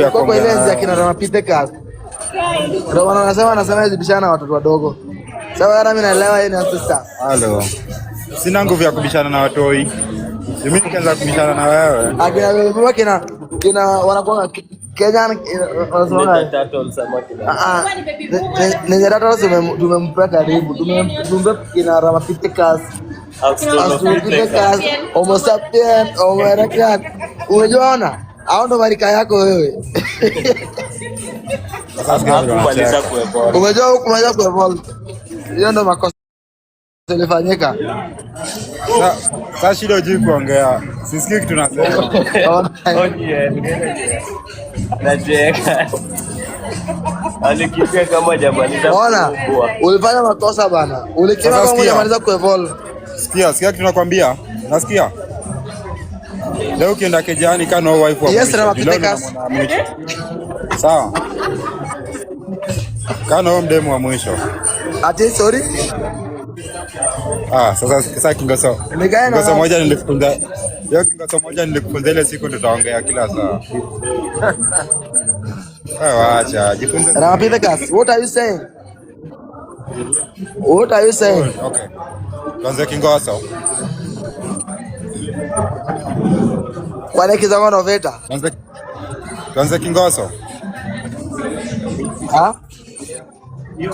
Ya Kwa kuongea ile na enzi ya wewe. Kina Ramapithecus. Ndio maana anasema hizi bishana na watoto wadogo. Sasa hata mimi naelewa yeye ni ancestors. Halo. Sina nguvu ya kubishana na watoi. Mimi nikianza kubishana na wewe, Akina wewe kina wanakuwa Kenya wanasema ah ah, Ninja Turtles tumempea karibu. Tumempea kina Ramapithecus. Australopithecus, Homo sapien, Homo erectus. Umejiona? Hao ndo marika yako wewe. Sasa sikia vile Hakumaliza unacheka. Kuevolve. Umejua huku umeweza kuevolve. Hiyo ndo makosa ilifanyika. Sasa shida hujui kuongea. Sisikii kitu nasema. Nacheka. Alikimbia kama hajamaliza Ona, kuugua. Ulifanya makosa bana. Ulikimbia Sasa kama sikia. hujamaliza kuevolve. Sikia, sikia kitu nakwambia. Nasikia? Leo ukienda kejani kana wife wa Yes, mwisho. Leo ndo Ramapithecus. namwona wa mwisho. Sawa? Kana huyo mdemu wa mwisho. Ati sorry? Ah, sasa kingoso. Nikae na Kingoso moja nilikufunza. Hiyo kingoso moja nilikufunza ile siku tutaongea kila saa. Wewe wacha, jifunze. Ramapithecus, what are you saying? What are you saying? Okay. Tuanze kingoso. Kwani kizango no veta? Tuanze kingoso. Ha?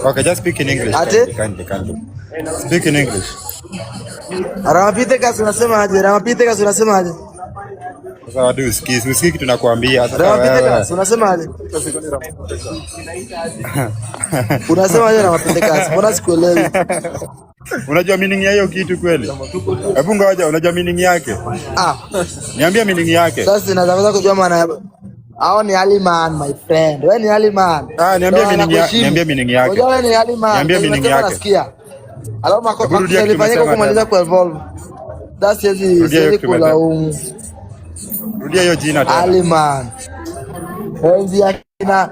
Okay, just speak in English. Ati? Kindly, kindly, kindly. Speak in English. Ramapithecus unasema aje? Ramapithecus unasema aje? Sasa watu usikii, usikii kitu nakwambia. Sasa wewe. Ramapithecus unasema aje? Unasema aje Ramapithecus? Mbona sikuelewi? Unajua meaning ya hiyo kitu kweli? Hebu ngoja, unajua meaning yake? Ah, Niambie meaning yake. Sasa naweza kujua maana ya hao ni Aliman, my friend. Wewe ni Aliman. Ah, niambie Ndio meaning ya, anakuheshimu. niambie meaning yake. Unajua wewe ni Aliman. Niambie Ndio meaning nimesema yake. nasikia. Alafu Hebu rudia makosa kitu ilifanyika umesema kumaliza tena. kuevolve. Sasa siwezi Rudia hiyo siwezi kitu umesema. kulaumu. Rudia hiyo jina tena. Aliman. Enzi ya kina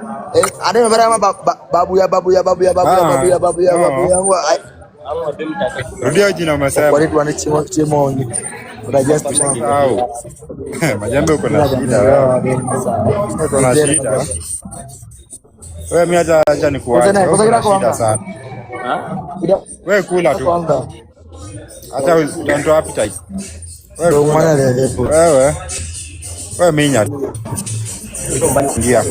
hata imepata kama babu ya babu ya babu ya babu ya babu ya Ah, babu ya babu no. yangu. Rudia hiyo jina umesema. Kwa nini chimo chimo una just mama. Au. Majambe uko na shida wewe. Uko na shida. Wewe mimi hata acha nikuache. Kwanza Wewe uko na kwanza shida kuanga. sana. Wewe kula tu. Kwanza. Hata utantoa appetite. Wewe Ndio kula. maana leo. Wewe. Wewe minya. Ingia.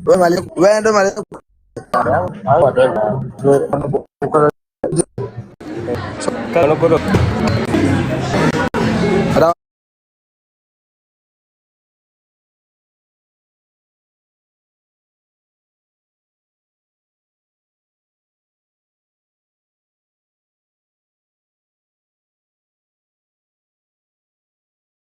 Wewe mali wewe ndio mali.